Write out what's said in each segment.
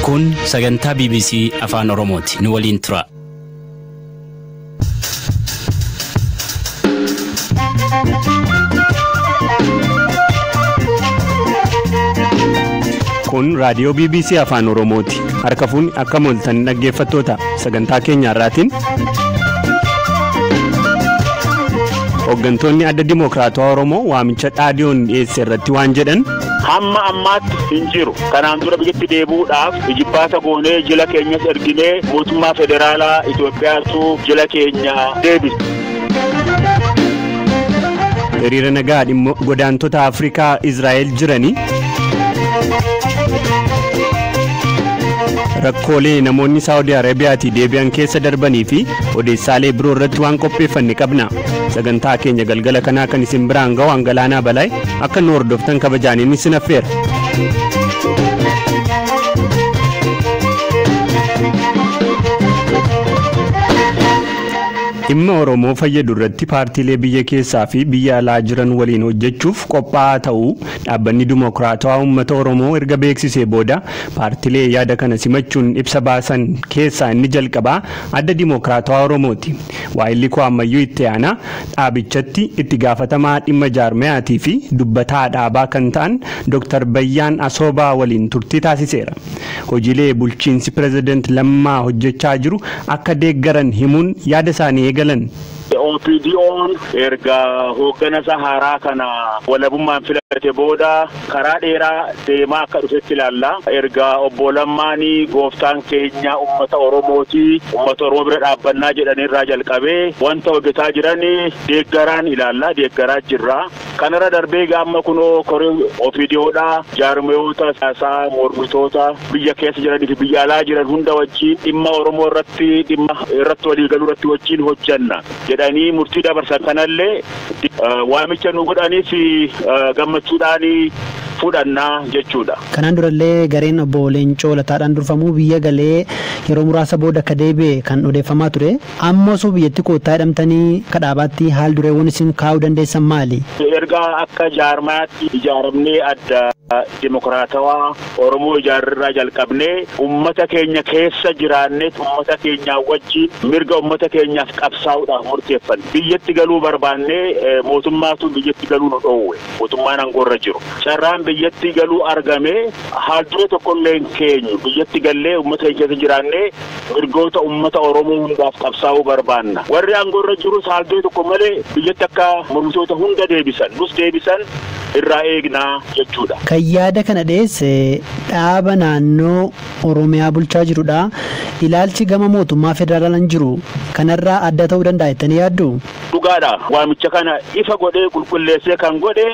Kun sagantaa BBC Afaan Oromooti. Nu waliin tura. Kun raadiyoo BBC Afaan Oromooti. Harka fuunni akka mooltan dhaggeeffattoota sagantaa keenya irraatiin. Hooggantoonni adda Dimookiraatawaa Oromoo waamicha dhaadiyoon dhiyeesse irratti waan jedhan. Hamma ammaatti hin jiru. Kanaan dura biyyatti deebi'uudhaaf ijibbaata goonee jila keenyas erginee mootummaa federaalaa Itoophiyaatu jila keenya deebise. Hiriira nagaa dhimma godaantota Afrikaa Israa'el jiranii. Rakkoolee namoonni Saawudii Arabiyaatii deebi'an keessa darbanii fi odeessaalee biroo irratti waan qopheeffanne qabna. Sagantaa keenya galgala kanaa kan isin biraan ga'u Angalaanaa Balaay akka nu hordoftan kabajaaniin isin affeera. Dhimma Oromoo fayyadu irratti paartiilee biyya keessaa fi biyya alaa jiran waliin hojjechuuf qophaa'aa ta'uu dhaabbanni Dimookiraatawaa Uummata Oromoo erga beeksisee booda paartiilee yaada kana simachuun ibsa baasan keessaa inni jalqabaa adda Dimookiraatawaa Oromooti. Waa'illi koo ammayyuu itti aanaa dhaabichatti itti gaafatamaa dhimma jaarmayaatii fi dubbataa dhaabaa kan ta'an Dr. Bayyaan Asoobaa waliin turtii taasiseera. Hojiilee bulchiinsi pirezidaant Lammaa hojjechaa jiru akka deeggaran himuun yaada isaanii eegalan. OPDO'n erga hoogganasa haaraa kana walabummaan filate booda karaa dheeraa deemaa akka dhufetti ilaalla. Erga obbo Lammaanii gooftaan keenya uummata Oromooti, uummata Oromoo bira dhaabbannaa jedhanirraa jalqabee wanta hojjetaa jiran deeggaraan ilaalla, deeggaraa jirra. Kanarra darbee gaamma kunoo koree OPDOdha, jaarmiyoota siyaasaa mormitoota biyya keessa jiranii fi biyya alaa jiran hunda wajjin dhimma Oromoo irratti dhimma irratti waliigaluu irratti wajjin hojjanna jedhanii murtii dabarsan kanallee waamicha nu godhaniif gammachuudhaan fudhannaa jechuudha. Kanaan durallee gareen obbo Leencoo Lataadhaan durfamuu biyya galee yeroo muraasa booda akka deebi'e kan odeeffamaa ture. Amma osoo biyyatti koottaa jedhamtanii kadhaabaatti haal dureewwan isin kaa'uu dandeessan maali? Erga akka jaarmaatti ijaaramnee adda Dimookiraatawaa Oromoo ijaarraa jalqabnee uummata keenya keessa jiraannee uummata keenyaa wajjin mirga uummata keenyaaf qabsaa'uudhaaf murteeffanne. Biyyatti galuu barbaannee mootummaatu biyyatti galuu nu dhoowwe. Mootummaan aangoorra jiru. Carraan biyyatti galuu argame haal duree tokkollee hin keenyu. Biyyatti gallee uummata keenya keessa jiraannee mirgoota uummata Oromoo hundaaf qabsaa'uu barbaanna. Warri aangoorra jirus haal duree tokko malee biyyatti akka mormitoota hunda deebisan, nus deebisan irraa eegnaa jechuudha. Kan yaada kana dhiyeesse dhaaba naannoo Oromiyaa bulchaa jirudha. Ilaalchi gama mootummaa federaalaan jiru kanarraa adda ta'uu danda'a jettanii yaaddu? Dhugaadha. Waamicha kana ifa godhee qulqulleessee kan godhe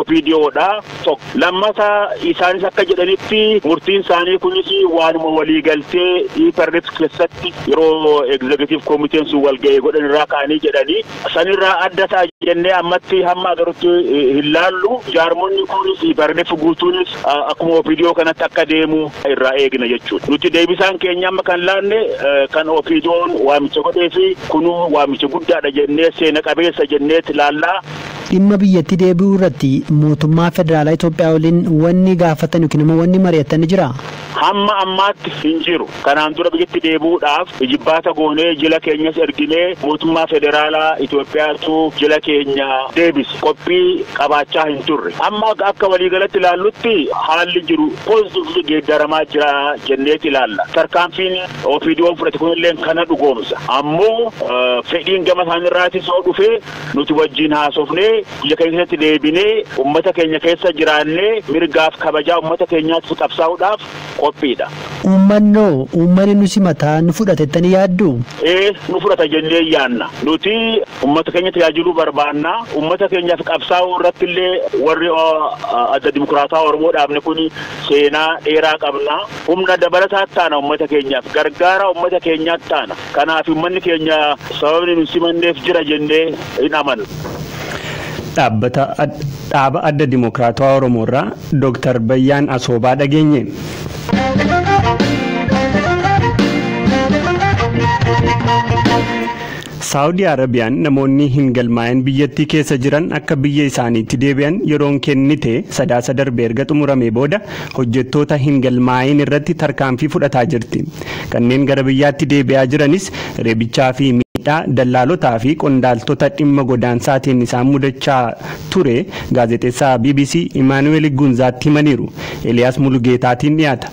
OPDOdha. Tokko. Lammataa isaanis akka jedhanitti murtiin isaanii kunis waanuma waliigaltee EPRDF keessatti yeroo executive committee sun walga'ee godhan irraa ka'anii jedhanii sanirraa adda ta'a jennee ammatti hamma agarutti hin laallu. Jaarmonni kunis EPRDF guutuunis akkuma OPDO kanatti akka deemu irraa eegna jechuudha. Nuti deebisaan keenya amma kan laanne kan OPDO'n waamicha godhee fi kunuu waamicha guddaadha jennee seena qabeessa jenneet ilaallaa. Dhimma biyyatti deebi'uu irratti mootummaa federaalaa Itoophiyaa waliin wanni gaafatan yookiin immoo wanni mari'atan ni jiraa? Hamma ammaatti hin jiru. Kanaan dura biyyatti deebi'uudhaaf ijibbaata goonee jila keenyas erginee mootummaa federaalaa Itoophiyaatu jila keenya deebise. Qophii qabaachaa hin turre. Amma akka waliigalatti ilaallutti haalli jiru poozitiivli geeddaramaa jira jenneet ilaalla. Tarkaanfiin OPDO'n fudhate kunillee kana dhugoomsa. Ammoo fedhiin gama isaaniirraatis yoo dhufe nuti wajjin haasofnee biyya keenya keessatti deebinee uummata keenya keessa jiraannee mirgaaf kabajaa uummata keenyaatti qabsaa'uudhaaf qophiidha. Uummannoo uummanni nu simataa nu fudhata jettanii yaaddu? Nu fudhata jennee yaanna. Nuti uummata keenya tajaajiluu barbaanna. Uummata keenyaaf qabsaa'uu irratti illee warri adda Dimookiraatawaa Oromoo dhaabne kun seenaa dheeraa qabna. Humna dabalataa taana uummata keenyaaf gargaara uummata keenyaatti taana. Kanaaf uummanni keenya sababni nu simanneef jira jennee hin amannu. Dhaaba adda Dimookiraatawaa Oromoo irraa Dr. Bayyaan Asoobaa dhageenye. Saawudii Arabiyaan namoonni hin galmaa'in biyyattii keessa jiran akka biyya isaaniitti deebi'an yeroon kennite Sadaasa darbe erga xumuramee booda hojjettoota hin galmaa'in irratti tarkaanfii fudhataa jirti. Kanneen gara biyyaatti deebi'aa jiranis reebichaa fi miidhaa dallaalotaa fi qondaaltota dhimma godaansaatiin isaan mudachaa ture gaazexeessaa BBC Imaanuweel Gunzaatti himaniiru. Eliyaas Mulugeetaatiin dhiyaata.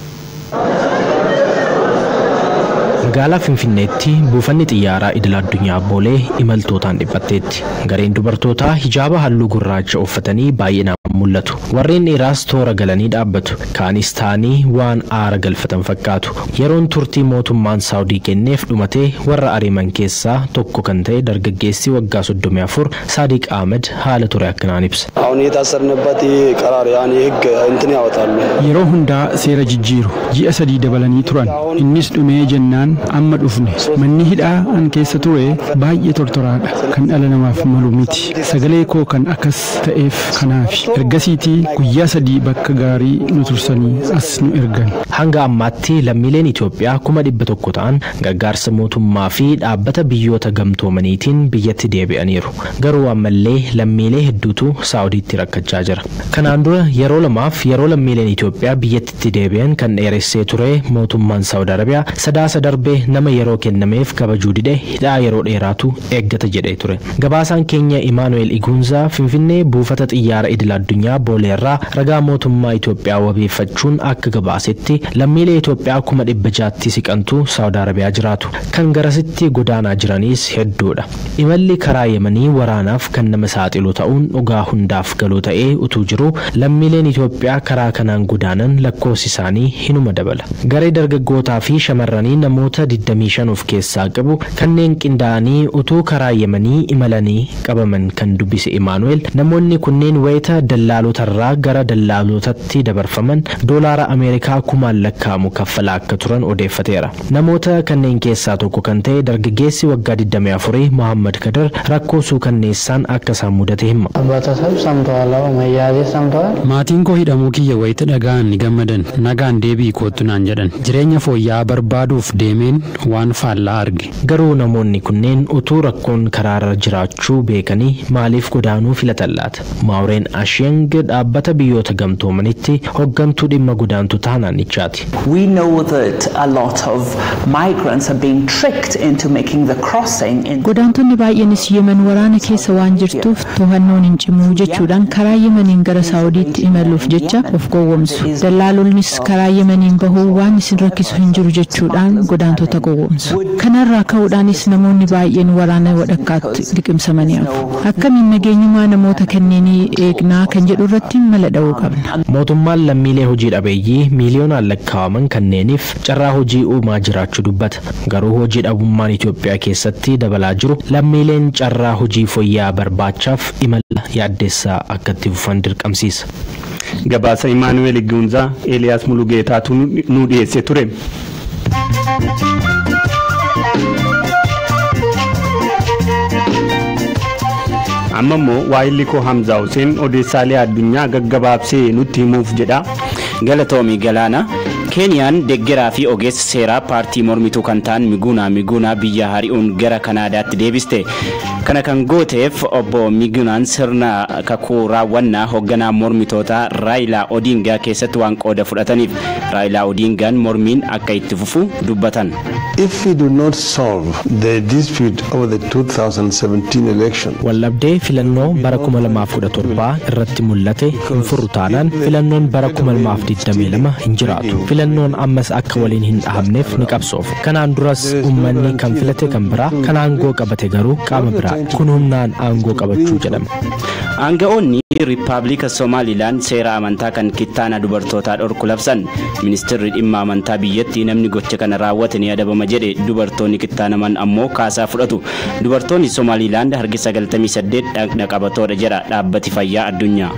Magaalaa Finfinneetti buufanni xiyyaaraa idil addunyaa Boolee imaltootaan dhiphatteetti. Gareen dubartootaa hijaaba halluu gurraacha uffatanii baay'inaan mul'atu. Warreen dhiiraas toora galanii dhaabbatu. Kaanis ta'anii waan aara galfatan fakkaatu. Yeroon turtii mootummaan Saawudii kenneef dhumatee warra ariiman keessaa tokko kan ta'e dargaggeessi waggaa 34 Saadiq Ahmed haala ture akkanaan ibsa. አሁን የታሰርንበት ቀራር ያኔ ህግ እንትን ያወጣሉ። Yeroo hundaa seera jijjiiru. Ji'a 3 dabalanii turan. Innis dhumee jennaan amma dhufne. Manni hidhaa an keessa ture baay'ee tortoraadha. Kan dhala namaaf malu miti. Sagalee koo kan akkas ta'eef kanaafi. Ergasiitii guyyaa 3 bakka gaarii nu tursanii as nu ergan. Hanga ammaatti lammiileen Itoophiyaa 100,000 ta'an gargaarsa mootummaa fi dhaabbata biyyoota gamtoomaniitiin biyyatti deebi'aniiru. Garuu ammallee lammiilee hedduutu Saawudiitti rakkachaa jira. Kanaan dura yeroo lamaaf yeroo lammiileen Itoophiyaa biyyattitti deebi'an kan dheeressee ture mootummaan Saawud Arabiyaa Sadaasa darbee nama yeroo kennameef kabajuu dide hidhaa yeroo dheeraatu eeggata jedhee ture. Gabaasaan keenya Imaanu'eel Iguunzaa Finfinnee buufata xiyyaara idil addunyaa Booleerraa ragaa mootummaa Itoophiyaa wabeeffachuun akka gabaasetti lammiilee Itoophiyaa 600,000tti siqantu Saawud Arabiyaa jiraatu. Kan garasitti godaanaa jiranis hedduudha. Imalli karaa Yemanii waraanaaf kan nama saaxilu ta'uun dhugaa hundaaf galuu ta'ee utuu jiru lammiileen Itoophiyaa karaa kanaan godaanan lakkoofsi isaanii hinuma dabala. Garee dargaggootaa fi shamarranii namoota 25 of keessaa qabu kanneen qindaa'anii utuu karaa Yemanii imalanii qabaman kan dubbise Imaanu'eel namoonni kunneen wayita dallaalotarraa gara dallaalotatti dabarfaman doolaara Ameerikaa kumaan lakkaa'amu kaffalaa akka turan odeeffateera. Namoota kanneen keessaa tokko kan ta'e dargaggeessi waggaa 24 Muhammad Kadar rakkoo suukanneessaan akka isaan mudate hima. Maatiin koo hidhamuu kiyya wayita dhaga'an ni gammadan. Nagaan deebi'i kootu naan jedhan. Jireenya fooyya'aa barbaaduuf deemeen waan faallaa arge. Garuu namoonni kunneen utuu rakkoon karaarra jiraachuu beekanii maaliif godaanuu filatan laata? Maureen Asheng dhaabbata biyyoota gamtoomanitti hooggantuu dhimma godaantotaa naannichaati. We know that a lot of migrants are being tricked into making the crossing. Godaantonni baay'eenis Yemen waraana keessa waan jirtuuf to'annoon hin cimu jechuudhaan karaa Yemeniin gara Saawudiitti imaluuf jecha of gowwoomsu. Dallaalonnis karaa Yemeniin bahuu waan isin rakkisu hin jiru jechuudhaan godaantota gowwoomsu. Kanarraa ka'uudhaanis namoonni baay'een waraana wadhakkaatti liqimsamanii hafu. Akkamiin nageenyummaa namoota kanneenii eegnaa kan jedhu irratti mala dha'uu qabna. Mootummaan lammiilee hojii dhabeeyyii miiliyoonaan lakkaa'aman kanneeniif carraa hojii uumaa jiraachuu dubbata. Garuu hojii dhabummaan Itoophiyaa keessatti dabalaa jiru lammiileen carraa hojii fooyya'aa barbaachaaf imala yaaddeessaa akka itti fufan dirqamsiisa. Gabaasa Imaanuweel Iguunzaa Eeliyaas Mulugeetaatu nu dhiyeesse ture. Amma immoo waayilli koo Hamzaa Hussein odeessaalee addunyaa gaggabaabsee nutti himuuf jedha. Galatoomii Galaana. Keeniyaan deeggaraa fi ogeessa seeraa paartii mormituu kan ta'an Miguunaa Miguunaa biyya hari'uun gara Kanaadaatti deebiste. Kana kan gooteef obbo Miguunaan sirna kakuu raawwannaa hoogganaa mormitootaa Raayilaa Odingaa keessatti waan qooda fudhataniif Raayilaa Odingaan mormiin akka itti fufu dubbatan. If we do not solve the dispute over the 2017 election. Wallabdee filannoo bara 2017 irratti mul'ate hin furru taanaan filannoon bara 2022 hin jiraatu. Filannoon ammas akka waliin hin dhahamneef ni qabsoof. Kanaan duras uummanni kan filate kan biraa kan aangoo qabate garuu qaama biraa. Kun humnaan aangoo qabachuu jedhama. Aanga'oonni Riippaabilika Somaaliilaan seera amantaa kan kittaana dubartootaa dhorku labsan. Ministeerri dhimma amantaa biyyattii namni gocha kana raawwate ni adabama jedhe. Dubartoonni kittaanaman ammoo kaasaa fudhatu. Dubartoonni Somaaliilaand harki 98 dhaqna qabatoodha jedha dhaabbati fayyaa addunyaa.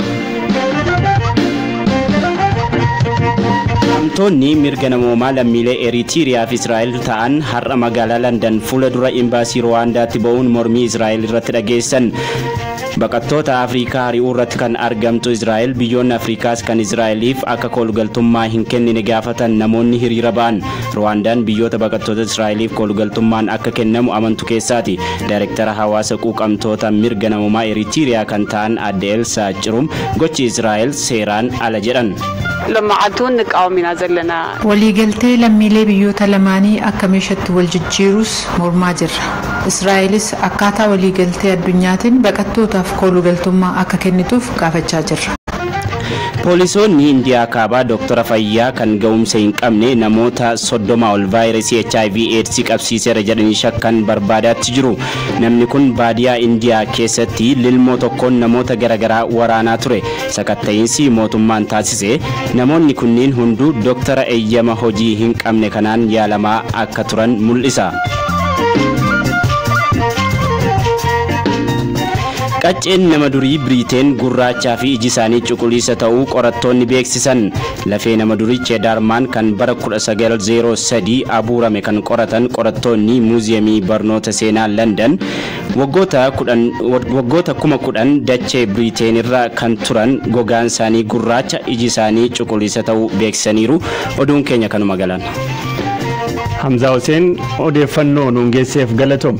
Wantoonni mirga namoomaa lammiilee Eritiriyaa fi Israa'el ta'an har'a magaalaa Landan fuula dura imbaasii Ruwaandaatti ba'uun mormii Israa'el irratti dhageessan. Baqattoota Afrikaa ari'uu irratti kan argamtu Israa'el biyyoonni Afrikaas kan Israa'eliif akka koolugaltummaa hin kennine gaafatan namoonni hiriira ba'an. Ruwaandaan biyyoota baqattoota Israa'eliif koolugaltummaan akka kennamu amantu keessaati. Daayirektara hawaasa quuqamtoota mirga namummaa Eritiriyaa kan ta'an adde Elsaa Cirum gochi Israa'el seeraan ala jedhan. Waliigaltee lammiilee biyyoota lamaanii akka meeshaatti wal jijjiirus mormaa jirra. Israa'elis akkaataa waliigaltee addunyaatiin baqattootaaf koolugaltummaa akka kennituuf gaafachaa jirra. Poolisoonni Indiyaa kaabaa doktora fayyaa kan ga'umsa hin qabne namoota 30 ol vaayirasii HIV AIDS qabsiiseera jedhanii shakkan barbaadaatti jiru. Namni kun baadiyaa Indiyaa keessatti lilmoo tokkoon namoota garaagaraa waraanaa ture. Sakatta'iinsi mootummaan taasise namoonni kunniin hunduu doktora eeyyama hojii hin qabne kanaan yaalamaa akka turan mul'isa. Qacceen nama durii Biriiteen gurraachaa fi iji isaanii cuquliisa ta'uu qorattoonni beeksisan. Lafee nama durii Cheedarmaan kan bara 1903 abuurame kan qoratan qorattoonni Muuziyamii Barnoota Seenaa London waggoota 10,000 dachee Biriiteen irra kan turan gogaan isaanii gurraacha iji isaanii cuquliisa ta'uu beeksisaniiru. Oduun keenya kanuma galan. Hamzaa Hussein odeeffannoo nuun geesseef galatoom.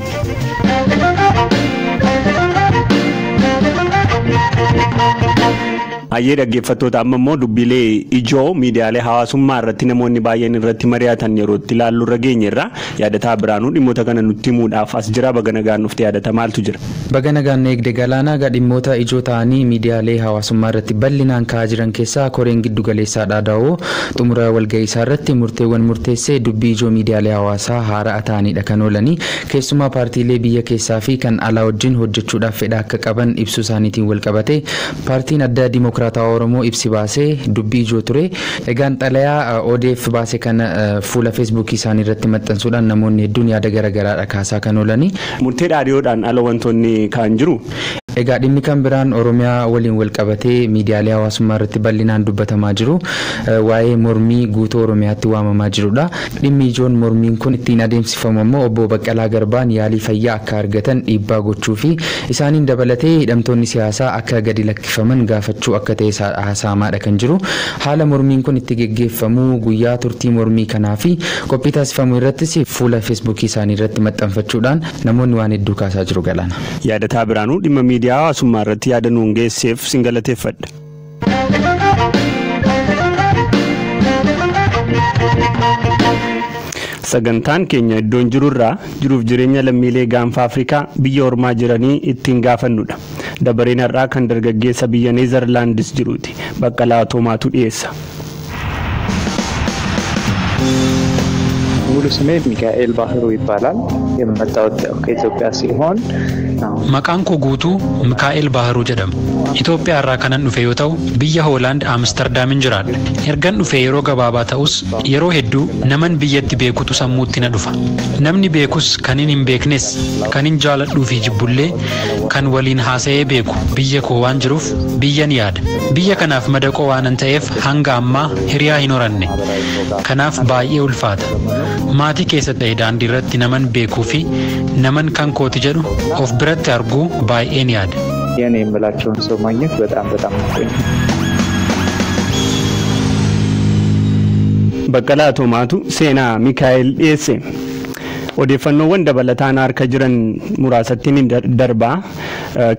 Hayyee dhaggeeffattoota, amma immoo dubbilee ijoo miidiyaalee hawaasummaa irratti namoonni baay'een irratti mari'atan yeroo itti ilaallu irra geenyerra. Yaadataa Biraanuu dhimmoota kana nutti himuudhaaf as jira. Baga nagaan dhufte yaadata, maaltu jira? Baga nagaan eegde Galaanaa. Dhimmoota ijoo ta'anii miidiyaalee hawaasummaa irratti bal'inaan ka'aa jiran keessaa koreen giddu galeessaa Dhaadaa'oo xumura walga'ii isaa irratti murteewwan murteessee dubbii ijoo miidiyaalee hawaasaa haaraa ta'anidha kan oolanii. Keessumaa paartiilee biyya keessaa fi kan alaa wajjin hojjechuudhaaf fedha akka qaban ibsuu isaaniitiin wal qabate paartiin Adda Dimokiraataa Oromoo ibsi baasee dubbii ijoo ture. Egaan xalayaa ODF baase kana fuula Feesbuukii isaanii irratti maxxansuudhaan namoonni hedduun yaada garaagaraadha kaasaa kan oolanii. Murtee dhaadhiyoodhaan ala wantoonni kaan jiru. Egaa dhimmi kan biraan Oromiyaa waliin wal qabatee miidiyaalee hawaasummaa irratti bal'inaan dubbatamaa jiru waa'ee mormii guutuu Oromiyaatti waamamaa jirudha. Dhimmi ijoon mormiin kun ittiin adeemsifamu ammoo obbo Baqqalaa Garbaan yaalii fayyaa akka argatan dhiibbaa gochuu fi isaaniin dabalatee hidhamtoonni siyaasaa akka gadi lakkifaman gaafachuu akka ta'e haasa'amaadha kan jiru. Haala mormiin kun itti geggeeffamu, guyyaa turtii mormii kanaa fi qophii taasifamu irrattis fuula Feesbuukii isaanii irratti maxxanfachuudhaan namoonni waan hedduu kaasaa jiru Galaana. Yaadataa Biraanuu dhimma miidiyaa hawaasummaa irratti yaada nuun geesseef sin galateeffadha. Sagantaan keenya iddoon jirurraa jiruuf jireenya lammiilee gaanfa Afrikaa biyya ormaa jiranii ittiin gaafannudha. Dabareen har'aa kan dargaggeessa biyya Neezerlaandis jiruuti. Baqqalaa Toomaatu dhiyeessa. ሙሉ ስሜ ሚካኤል ባህሩ ይባላል። የመጣሁት ከኢትዮጵያ ሲሆን Maqaan koo guutuu Mikaa'el Baharuu jedhama. Itoophiyaa irraa kanan dhufe yoo ta'u, biyya Hoolaand Amsterdaamin jiraadha. Ergan dhufe yeroo gabaabaa ta'us, yeroo hedduu naman biyyatti beekutu sammuutti na dhufa. Namni beekus kanin hin beeknes, kanin jaaladhuu fi jibbullee kan waliin haasa'ee beeku biyya koo waan jiruuf biyyan yaada. Biyya kanaaf madaqoo waanan ta'eef hanga ammaa hiriyaa hin horanne. Kanaaf baay'ee ulfaata. Maatii keessa ta'e daandii irratti naman beekuu fi naman kan kooti jedhu of biratti arguu baay'een yaada. የኔ የምላቸውን ሰው ማግኘት በጣም በጣም ናፍቆኛል። Baqqalaa Toomaatu seenaa Mikaa'el dhiyeesse. Odeeffannoowwan dabalataan harka jiran muraasatti ni darbaa.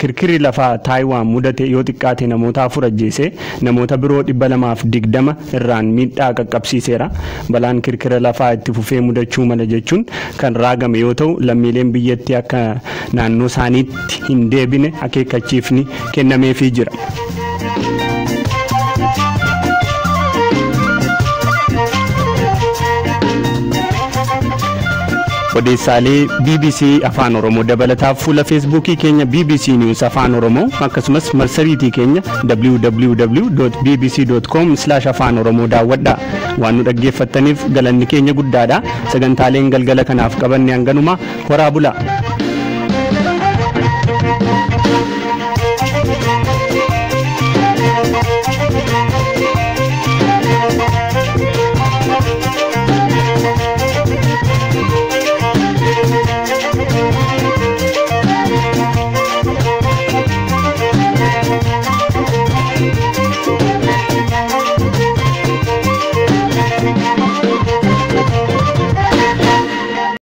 Kirkirri lafaa Taayiwaan mudate yoo xiqqaate namoota 4 ajjeese namoota biroo 220 irraan miidhaa qaqqabsiiseera. Balaan kirkira lafaa itti fufee mudachuu mala jechuun kan raagame yoo ta'u lammiileen biyyattii akka naannoo isaaniitti hin deebine akeekkachiifni kennameefii jira. Odeessaalee BBC Afaan Oromoo dabalataaf fuula Feesbuukii keenya BBC News Afaan Oromoo akkasumas marsariitii keenya www.bbc.com/afaan oromoo daawwadhaa. Waan nu dhaggeeffattaniif galanni keenya guddaadha. Sagantaaleen galgala kanaaf qabanne hanganuma. Horaa bulaa.